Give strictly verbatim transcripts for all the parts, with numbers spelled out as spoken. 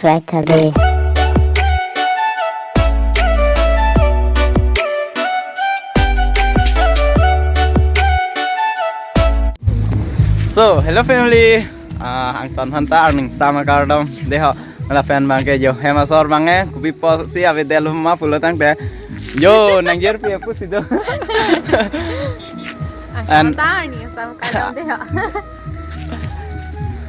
Back kali. So, hello family. Ah, angton aphan ta arning sama kardom. Deho, lapen abangke yo, hem asor abangke, kopi apotsi avedetlo ma pulo tangte. Yo, nangjirpi pusi do. Ang And- ta arning sama kardom deho.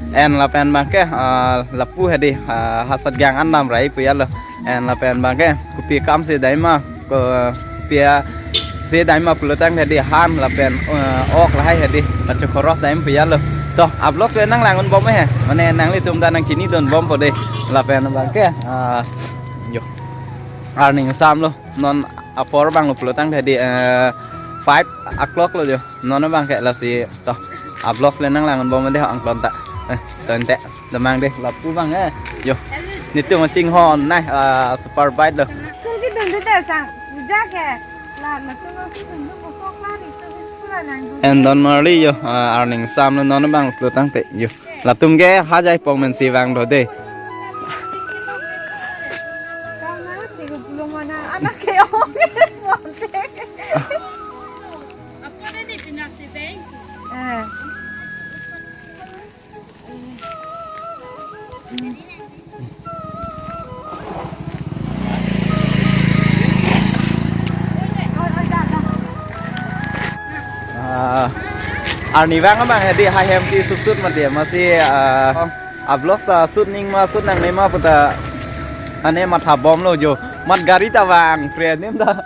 En lapen abangke, ah, lapu hedi, ah, hasat gang andam rai pu ya lo. En lapen abangke, kopi akamsi dai ma, kopi asi dai ma pulo tangte hedi han lapen, eh, ok lahai hedi, pacho khoros dai ma pu ya lo. To, a-vlog le nanglang-un bom he. Mane nanglitum ta nangchinidun bompo de. Lapen abangke, ah, yo. Arning samlo. Non apor abanglo pulo tangte hedi, eh, five o'clock lo yo. Non abangke lasi to. A-vlog le nanglang-un bom de angklong ta. Eh, tangte damnang de lapu abang eh. Yo. Netum chinghon nai, ah, super bike lo. Tung kedun dute sang. Uja ke. La, la tung kedun du kosok la ni tu pura nang du. En don marli yo, ah, arning samlo non abang pulo tangte yo. Latum ke hajai pong mensi vang do de. Anak ke. Eh. Ah, arni vang abang hedi hai hemsi shoot shoot mati masi, ah, a-vlog ta shoot ning ma shoot nangne ma puta ane matha bomlo yo. Mat gari ta vang friend nem ta.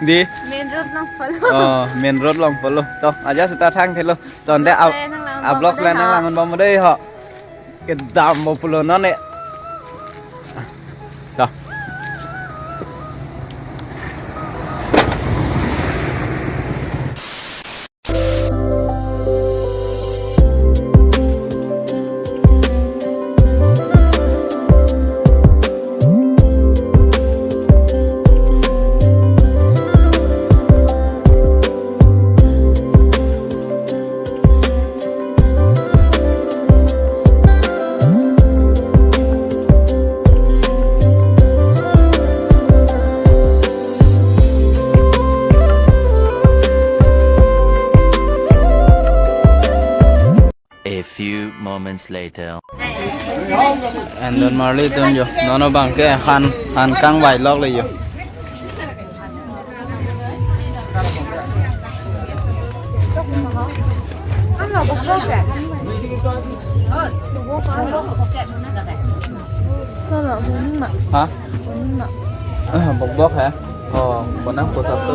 Di. Main road along follow. Oh, main road along follow. To, aja seta thangthelo. To, ante a-, vlog le nanglang a-vlog bom le de ho. Nanglang-un bom de ho. Kedam bo pulo non ne. Dah. A few moments later. En don marli atum yo, non abangke han, han kangvai lok le yo. Ha? Ah, bok bok ha? Oh, bonang pusat so.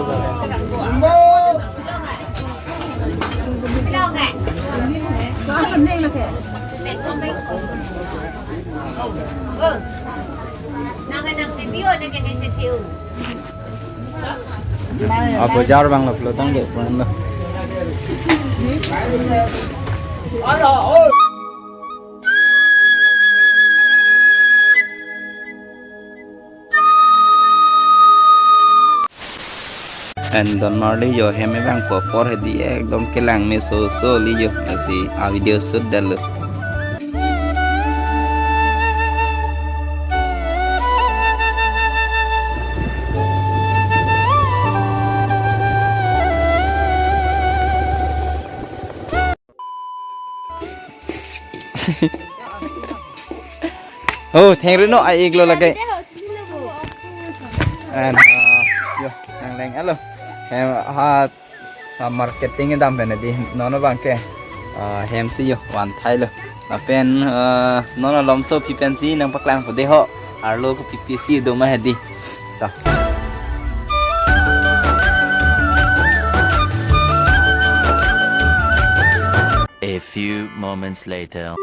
Apo jar bang lo pulo tangte puan lo. En don marli yo hem abang apor hedi ekdom kelang meso so li yo lasi a-video shoot detlo. Oh, thengri no a-ik lo lake. En, ah, yo, nangleng alo. Hem, ha, ha, marketing dam pen hedi, non abangke. Ah, hemsi yo, van thai lo. Lapen, ah, non alomso pi pensi nangpaklangpo de ho. Arlo kopi pisi do ma hedi. Ta. A few moments later.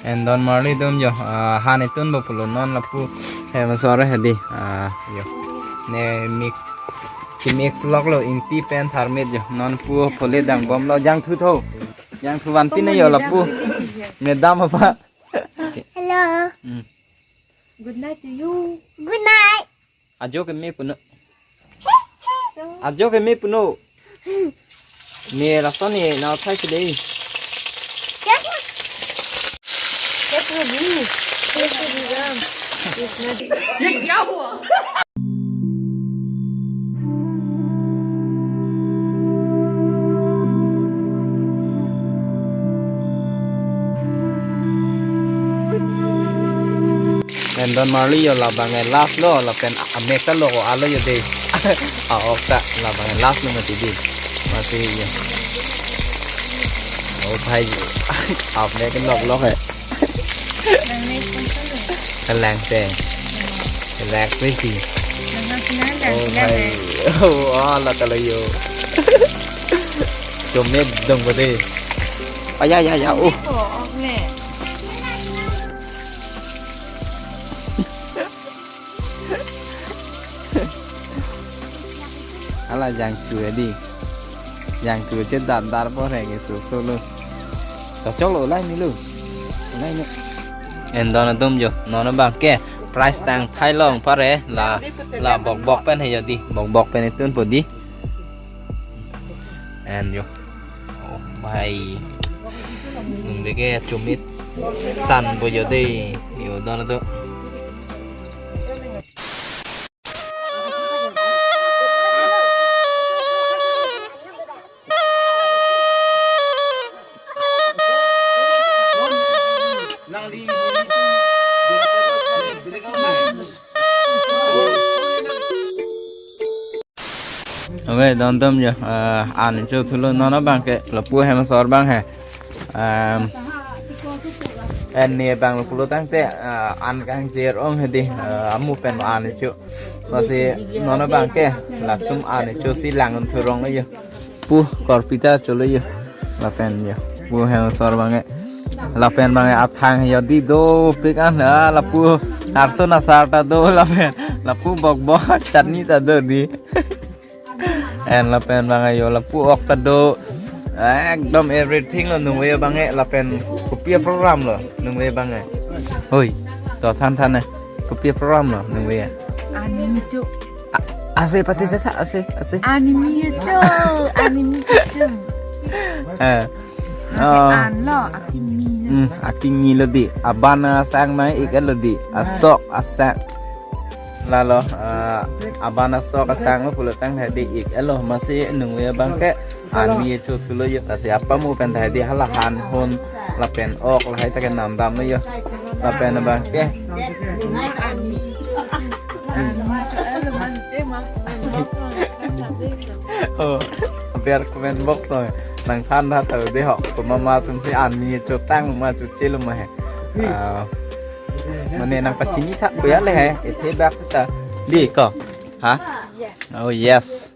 En don marli atum yo, ah, han itun bo pulo non lapu hem asor hedi, ah, yo. Ne mix, ki mix lok lo ingti pen tharmit yo, non pu phole dang bom lo jangthu tho. Jangthu vanpi ne yo lapu. Madam apa? Hello. Hmm. Good night to you. Good night. Ajo keme puno. Ajo keme puno. Ne lason ne na thai si dei. Pen don marli yo, labang e last lo, lapen amek ta lo ko alo yo dei. A-ok ta labang e last lo mati dei. Mati yo. Oh bhai, amek lok lok hai. Kelang te. Kelang te si. Oh bhai. Oh, ala ta lo yo. Chomit dong ko dei. Aya, ya, ya. Oh. Ala jangchu dei. Jangchu che dar dar po reng ke so so lo. To chok lo lai ni lo. Lai ni. En don atum jo. Non abang ke prize tang thai long pare la la bok bok pen he yo dei. Bok bok pen itun po dei. En jo. Oh bhai. Nung deke chomit tan po yo dei. Yo don atum. Okay, don atum jo, eh, an cho thulo non abang ke, lapu hem asor abang he. Em, en ne abang lapu lo tangte, eh, an kangjer ong he dei, eh, amu pen an cho. Lasi non abang ke, latum an cho si lang un thurong yo. Pu korpi ta cholo yo. Lapen yo. Pu hem asor abang e. Lapen abang e athang yo dei dopik an. Ah, lapu arson asar ta do lapen. Lapu bok bok chutney ta do dei. En lapen abang e yo lapu ok ta do. Ekdom everything lo nungve abang e lapen kopi program lo nungve abang e. Hoi. To than than e. Kopi program lo nungve. Ani cho. A-, ase pati se tha, ase, ase. Ani mi cho, ani mi cho. Eh. Oh. An lo, akimi lo. Hmm, akimi lo dei. Aban asang ma ik lo dei. Asok asang. Lalo, eh, aban asok asang lo pulo tangte dei ik lo masi nungve abang ke. An mi cho thulo yo, lasi apamu pen ta dei hala han hon lapen ok lahai ta ke namdam lo yo. Lapen abang ke. Oh, biar comment box lo. Nang than tha ta dei ho. Komat ma atum si an mi cho tang ma cho che lo ma he. Ah, mane nang pachini tha ko ya le he. Ethe bak ta. Dei ko. Ha? Oh yes.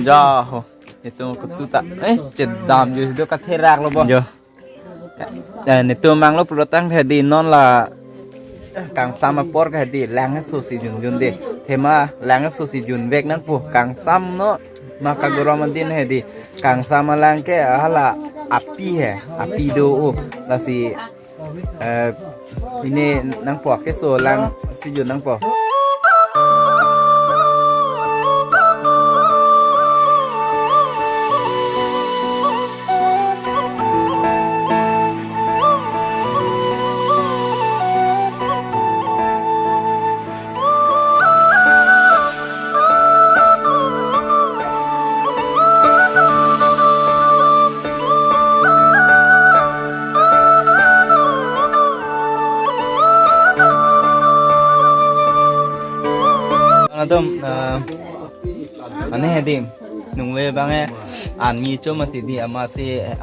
Ja ho. Itum ketu ta. Eh, chedam jo do katherak lo bo. Jo. Eh, netum mang lo pulo tangte dei non la kangsam apor ke dei lang so si junjun dei. Thema lang so si junvek nangpo kangsam non ma kagorom adin he dei. Kangsam alang ke hala api he, api do o. Lasi Eh, pine nangpo keso lang si jun nangpo. Atum, eh, ane he dei, nungve abang e, an mi cho mati dei, amatsi, eh,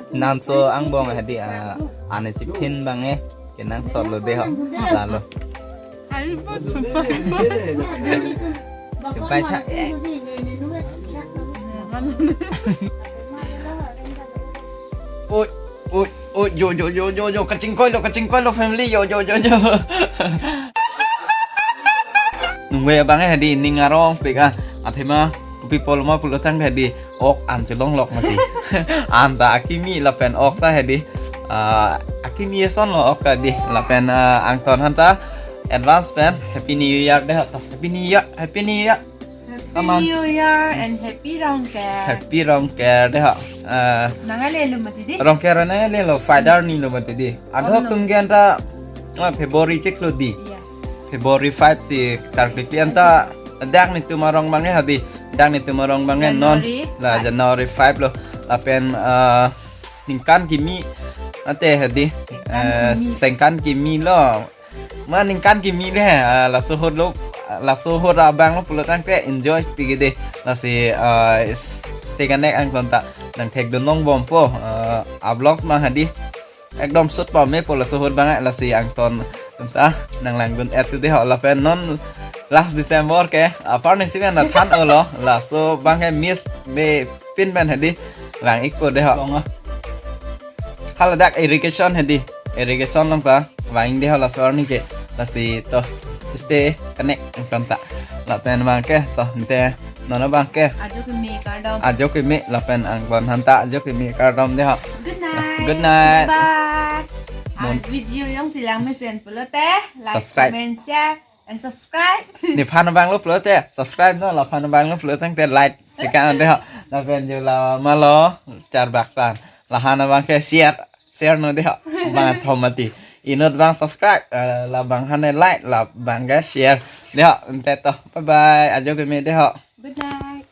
nanso angbong he dei, eh, an si phin abang e, kenangsot lo dei ho, lalo. Ayo, sumpah. Sumpah tha, eh. Oi, oi, oi, jo, jo, jo, jo, jo, kachingkoi lo, kachingkoi lo family, jo, jo, jo, jo. Nungve abang e he dei ning arongpik ah. Athema kopi pulo ma pulo tangte dei ok an chelong lok mati. An ta akimi lapen ok ta he dei. Ah, akimi ason lo ok ta dei. Lapen, ah, angton aphan ta advance pen Happy New Year dei ho. Happy New Year, Happy New Year. Happy New Year and happy Rongker. Happy Rongker dei ho. Ah, nang ale lo mati dei. Rongker nang ale lo, five arni lo mati dei. Adho tum gen ta, ah, February chiklo dei. Yes. February five si tarkli anta dak netum arong abang hedi. Dak netum arong abang non. January la five. January five lo. Lapen, ah, ningkan kimi ante hedi. Sengkan eh, kimi. Sengkan kimi lo. Ma ningkan kimi le, ah, laso ahut lo, laso ahut abang lo pulo tangte enjoy pik dei. Lasi, ah, is-, stay connect angton ta. Nang thekdun longbompo, ah, a-vlog abang hedi. Ekdom shoot pamepo laso ahut abang, lasi angton ta nang langdun et dei ho lapen non last December ke, ah, apar ni si pen than olo, laso abang ke miss me pin pen hedi. Vang ikpo dei ho. Long ah. Haladak irrigation hedi. Irrigation along ta vang dei ho laso arni ke. Lasi to stay connect angton ta. Lapen abang ke to ante non abang ke. Ajo keme kardom. Ajo keme lapen angton aphan ta ajo keme kardom dei ho. Good night. Good night. Bye. Mon- Video jongsi lang mesen pulote like, subscribe, comment, share and subscribe. Nephan abang lo pulote subscribe non, laphan abang lo pulo tangte like. Tekan dei ho. Lapen jo la malo charbak tan. Lahan abang ke share, share non dei ho. Bang athom mati. Inut abang subscribe, eh, labang aphan like, labang ke share. Dei ho, ante to. Bye bye. Ajo keme dei ho. Good night.